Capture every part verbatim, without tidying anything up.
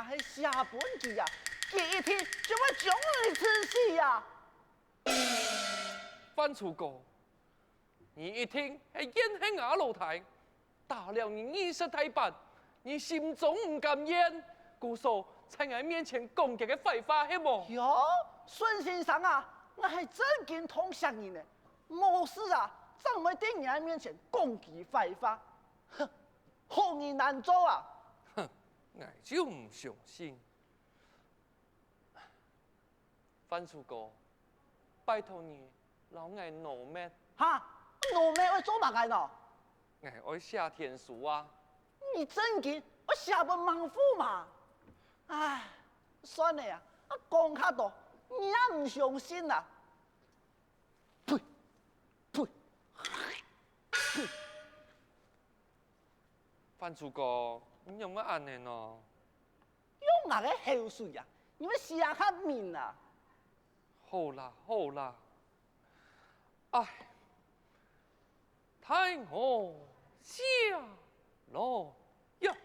係寫分佢啊，佢一定就會將你處死啊！范楚歌，你一定係怨恨吾老弟，打了你二十大板，你心中毋甘願，故所在𠊎面前講佢个壞話，係無？喲，孫先生啊，𠊎係真經痛惜你呢，無事啊，正毋會在人面前講佢壞話。哼，好人難做啊！哼，𠊎就毋相信。 范楚歌，拜託你摎𠊎挼滅。哈，挼滅愛做麼个呢？𠊎愛寫天書啊。你真經愛寫分孟虎嘛？唉，算了啊，講較多，你也毋相信啦。呸！呸！范楚歌，你仰會恁仔呢？ 用𠊎个口水啊，你會寫較明啊！好啦，好啦。唉，待我寫來呀！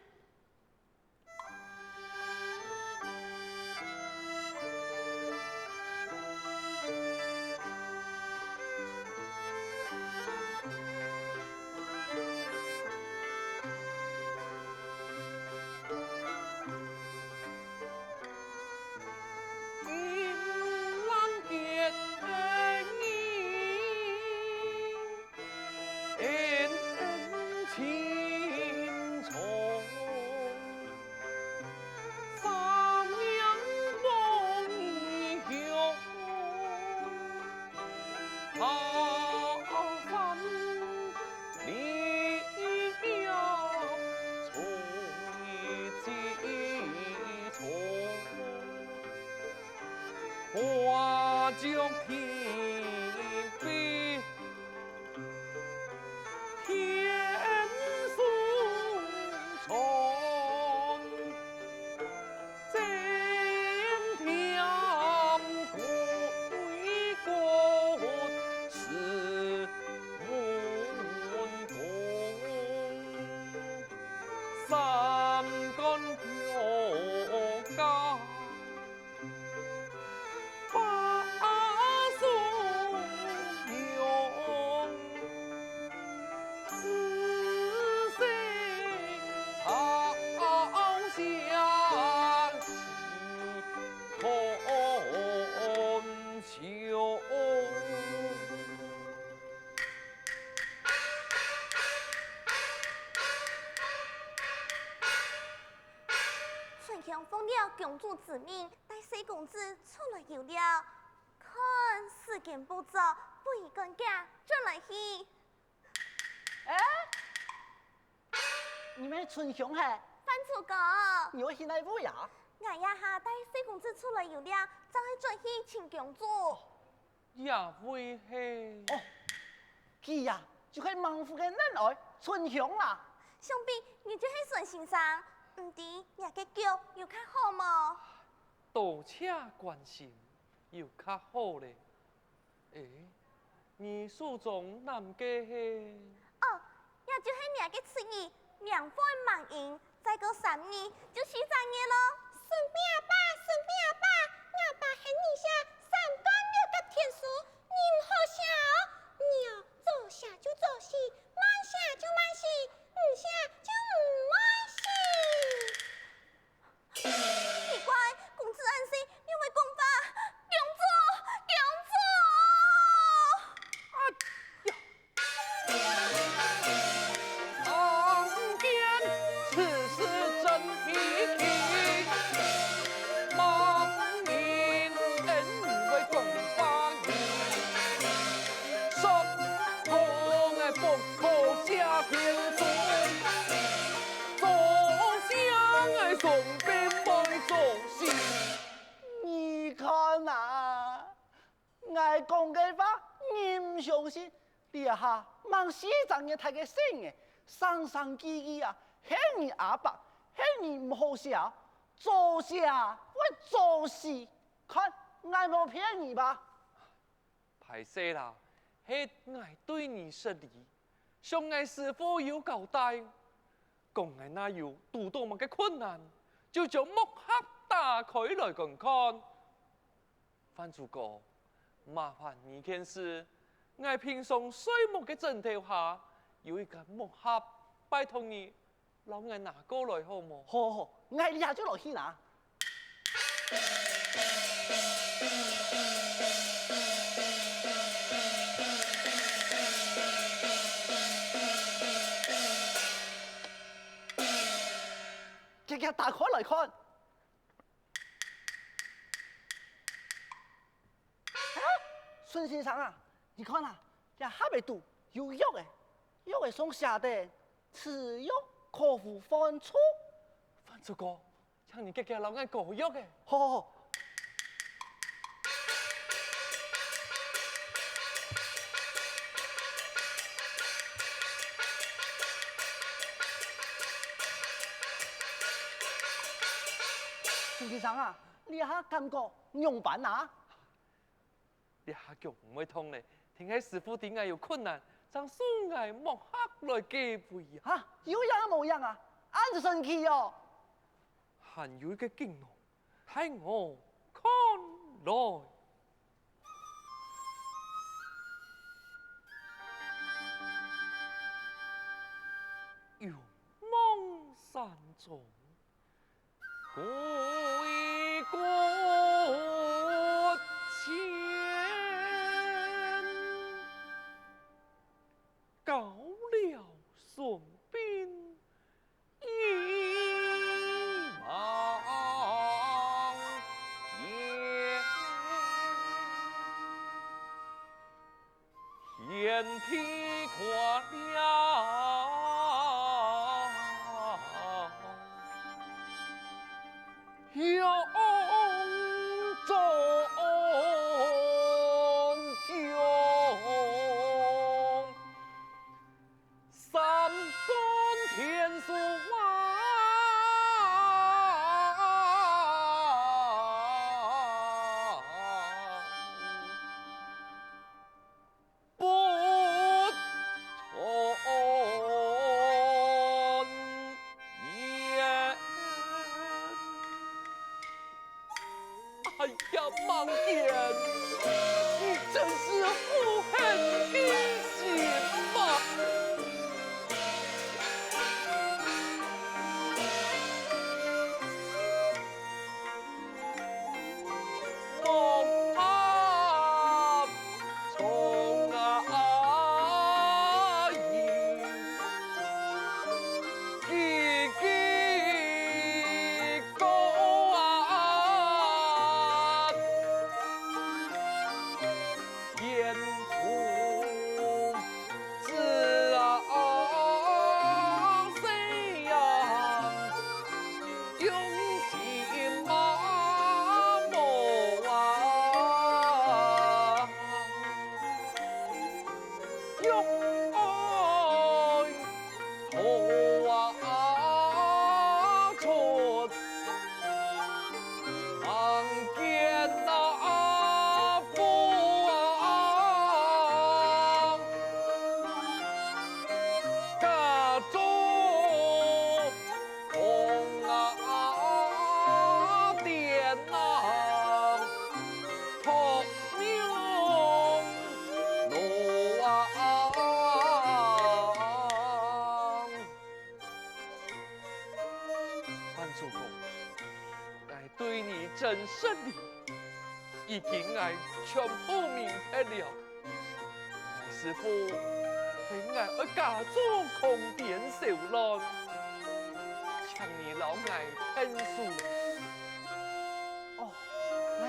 春香奉了公主之命，帶細公子出來遊尞，看時間不早，不如趕緊轉來去。 哎，你乜係春香係？范楚歌，你愛去哪位啊？𠊎這下帶細公子出來遊尞，正愛轉去尋公主。這位係？哦，佢啊，就係孟虎个孻哀春香啊。想必你就係孫先生，毋知若个腳有較好無？多謝關心，有較好咧。 欸，你手中拿个係？哦，這就係若个侄兒，名唤孟英，再過三日就四隻月囉。順伯伯，順伯伯，吾爸喊你寫三卷六甲天書，你毋好寫哦！你哦，早寫就早死，慢寫就慢死，毋寫就毋會死。 奇怪，公子恁細，仰會講話？公主，公主！哎呀！常見此事真稀奇，孟英怎會講話呢？說通个不可寫天書。 做啥个順便會做事？你看啊，𠊎講个話你毋相信，這下吂四隻月大个細人，生生句句啊，喊你阿伯，喊你毋好寫，做啥會做事？看，𠊎無騙你吧？ 歹勢啦，係𠊎對你失禮。想𠊎師父有交代，講𠊎若有堵著麼个困難，就將木盒打開來觀看。「范主公，麻煩你件事，𠊎平常睡目个枕頭下有一間木盒，拜託你摎𠊎拿過來好無？」「好，好，𠊎這下就來去拿。」遽遽打開來看。「啊，孫先生啊，你看啊，這盒仔肚有藥仔，藥仔上寫著：此藥可除患痤。」「范主公，請你遽遽摎𠊎膏藥仔。」「好，好，好。」「孫先生啊，你這下感覺仰般啊？」「這下腳毋會痛了，定係師傅知𠊎有困難，正送𠊎木盒來解圍啊。」「哈，有影無影啊？恁神奇哦！」「還有一個錦囊，待𠊎看來。」「永望山中，歸骨間，交了順兵已望見。」「贤弟看了，永忠勇，三分天书啊！」不从言。哎呀，孟坚，你真是负狠的心啊！范主公，𠊎對你真失禮，如今𠊎全部明白了。 師傅，係𠊎愛假做空癲受難，請你摎𠊎𢯭手。哦，𠊎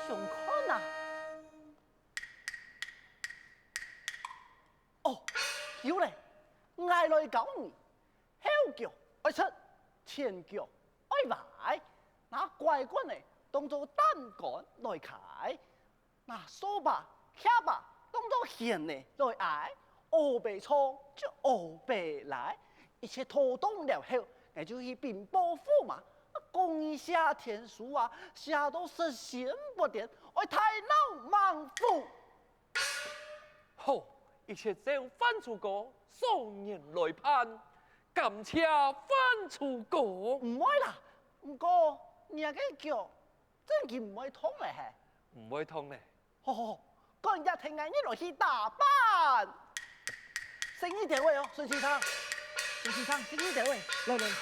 想看啊。哦，有咧，𠊎來教你。後腳愛直，前腳愛歪，拿拐棍仔當做擔竿來㧡。 拿掃把、屐把當做弦仔來挨，烏白做就烏白拉。一切妥當了後，𠊎就去稟報駙馬，講你寫天書啊，寫到失仙發癲，愛大鬧孟府。好，一切照范主公所言來辦。 感謝范主公。毋會啦，毋過，若个腳真經毋會痛咧嘿。毋會痛咧。好好好，趕緊跈𠊎入來去打扮。細義兜仔哦，孫先生，孫先生，細義兜仔，來來來。來。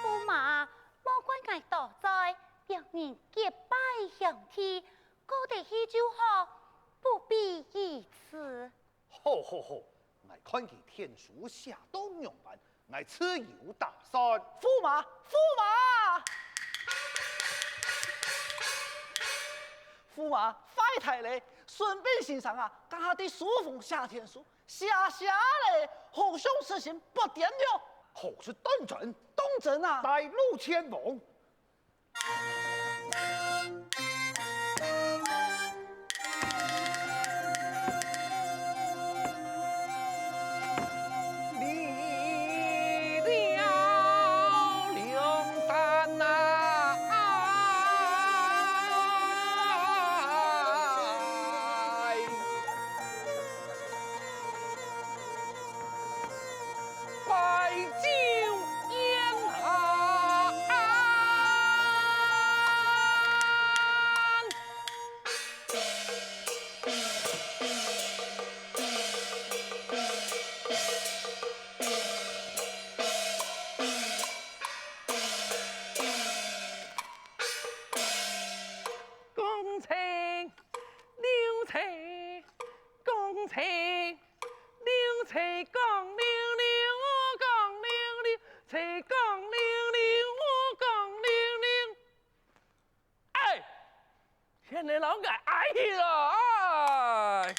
驸馬，莫怪𠊎多嘴，別人結拜兄弟，過得去就好，不必如此。 好好好，𠊎看佢天書寫到仰般，𠊎自有打算。駙馬，駙馬！駙馬，壞忒咧！孫臏先生啊，這下在書房寫天書，寫寫咧，好像事情不見了。好事當真？當真啊！帶路前往。 恭请，刘备，恭请。 刘备降刘刘，降刘刘，刘备降刘刘，降刘刘。哎，现在老弟哀去了，哎。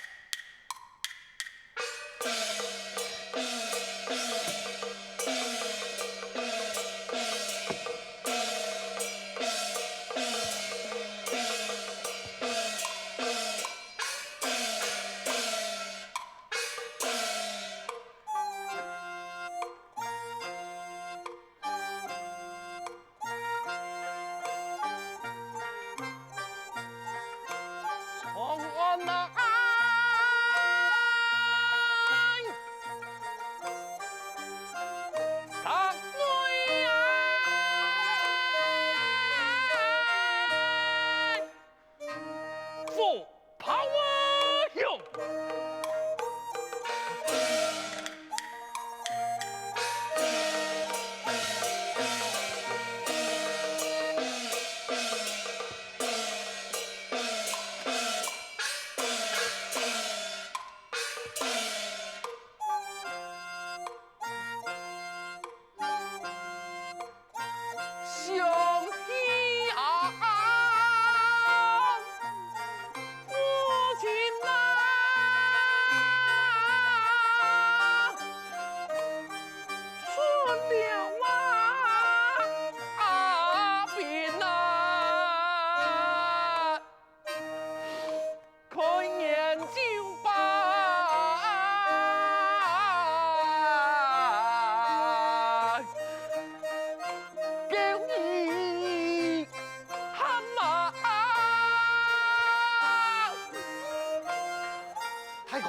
大哥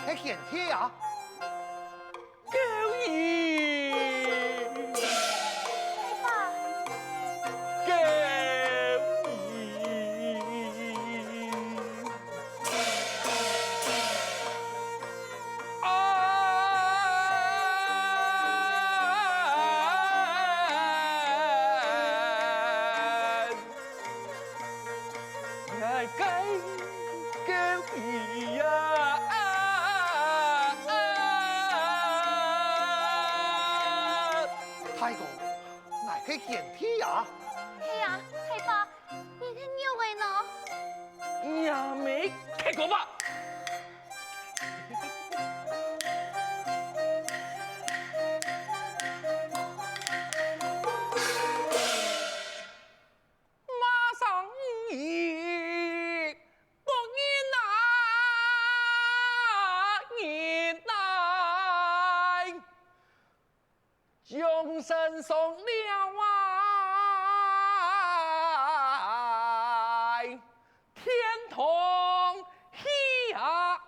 ，𠊎係賢弟啊！ 救命！大伯！救命！啊！𠊎个救命啊！係賢弟啊！係啊，大伯，你係仰仔呢？你阿姆，結果吧！ 馬上一个人啊，人来，将身上了啊，天堂去啊！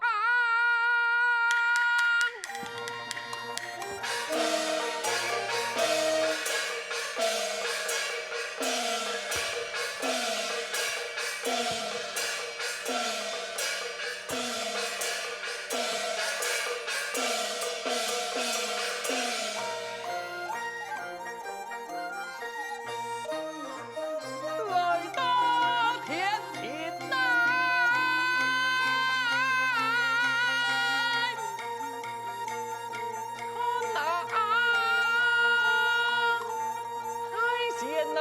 来到天庭来，看啊，大仙啊！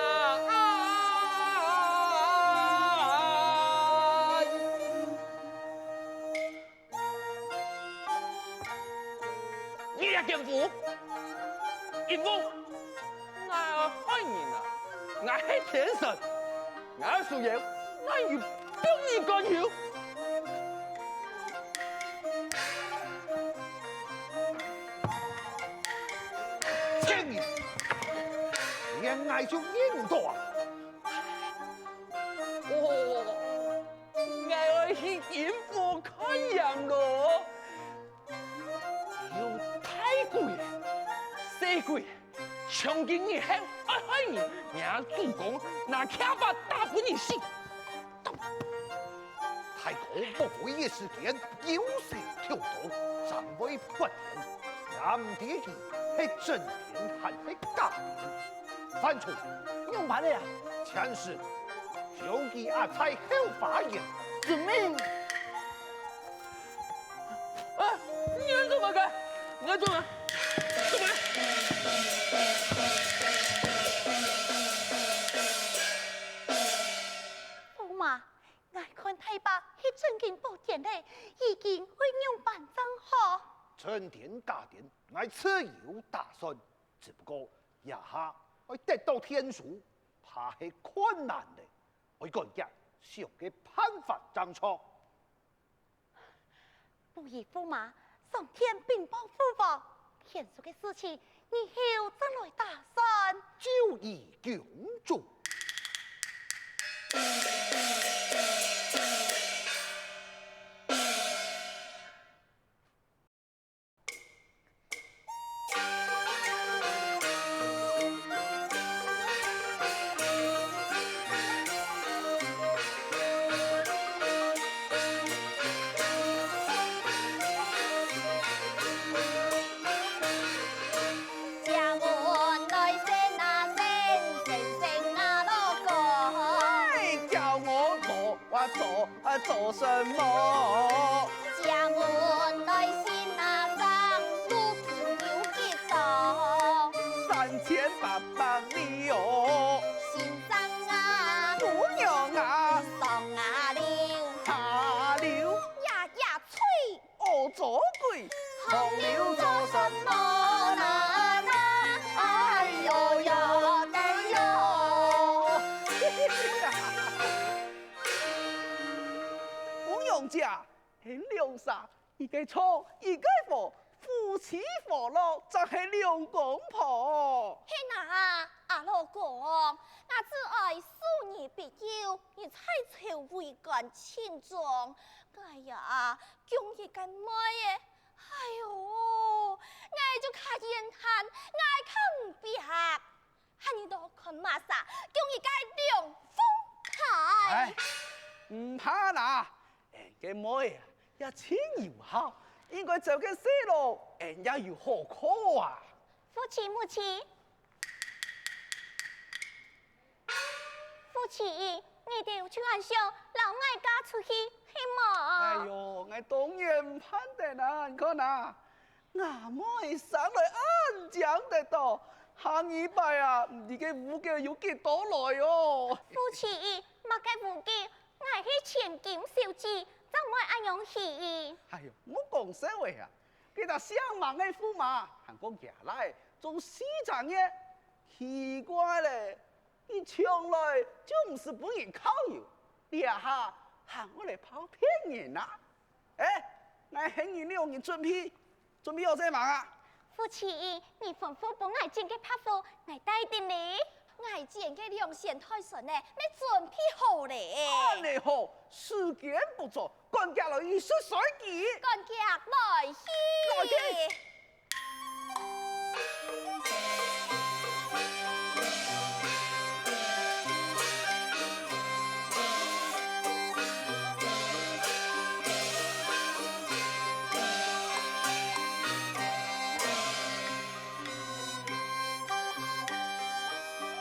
你个奸夫，因為𠊎愛害人啊，𠊎係天神，𠊎愛收妖，𠊎有逼你趕走。贱人，連𠊎就認毋到啊！哦， 𠊎愛去陰府看陰囉。有大鬼、細鬼，從今以後愛害人，若主公拿劍把打分你死。大哥不會一時間，有事求到，正會發癲，也毋知佢係真癲還係假癲。 犯錯，仰般呢啊？前世將佢壓在後花園。遵命！啊，你愛做麼个？你愛做麼个？做麼个？駙馬，𠊎看大伯係真經發癲咧，如今愛仰般正好？真癲假癲，𠊎自有打算。 只不過這下愛得到天書，怕係困難咧，愛趕緊想個辦法正著。不如駙馬上殿稟報父王，天書个事情日後再來打算。就依公主。 哎，叫我做啊做啊做什麼？三千八百里哦。姑娘啊。下流。呀呀，吹！ 哦，做鬼！风流做什么啦啦？哎呦呦，哎呦！姑娘姐，係兩儕，一个唱，一个和，夫妻和樂，正係兩公婆。係哪，阿老公，𠊎只愛送你杯酒，你才愁為官盡忠。哎呀， 降一个妹仔，哎喲，𠊎就較怨嘆，𠊎較毋配合。喊你到看麼儕，降一个龍鳳胎。哎，毋怕啦，𠊎个妹仔也盡有孝，應該做个細路，𠊎也有好靠啊。夫妻，母親。 夫妻，你兜就恁想摎𠊎嫁出去，係無？哎喲，𠊎當然毋盼得啊！你看啊，吾妹生來恁靚得到，下二擺啊，毋知該烏狗有幾多來哦。傅七姨，麼个烏狗？𠊎係千金小姐，正毋會恁樣起意。哎喲，莫講笑話啊！該隻姓孟个駙馬，還過厥倈做四隻月，奇怪咧，佢從來就毋使分人靠油，這下還會來跑騙人啊！哎，𠊎喊你兩人準備，準備好勢吂啊？傅七姨，你吩咐分𠊎整个白狐，𠊎帶定哩。𠊎剪个龍船、泰船呢，乜準備好咧。恁呢好，時間不早，趕緊來去食水雞。趕緊來去。來去。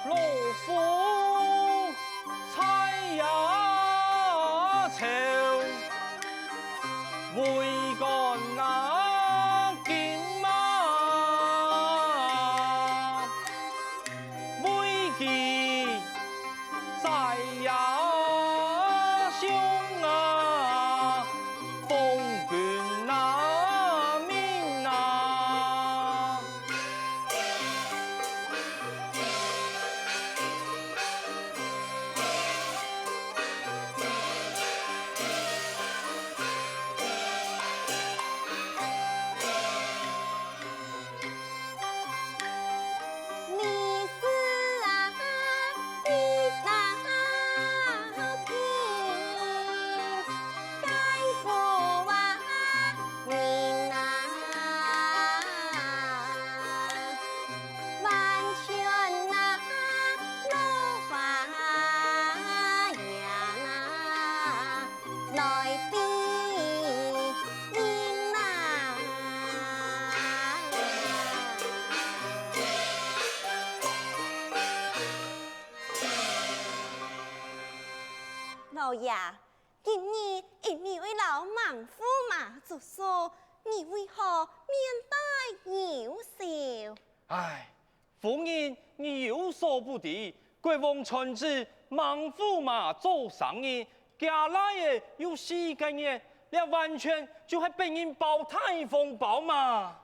老虎、豺狼、豹、龜、猴啊、金毛，圍棋、獅啊、熊啊， 風君啊，鳴啊。老爺，今日因為摎孟駙馬捉住，你為何面帶憂愁？唉， 夫人，你有所不知，國王傳旨孟駙馬做生日，厥倈仔有四個月，這完全就係分人包大紅包嘛！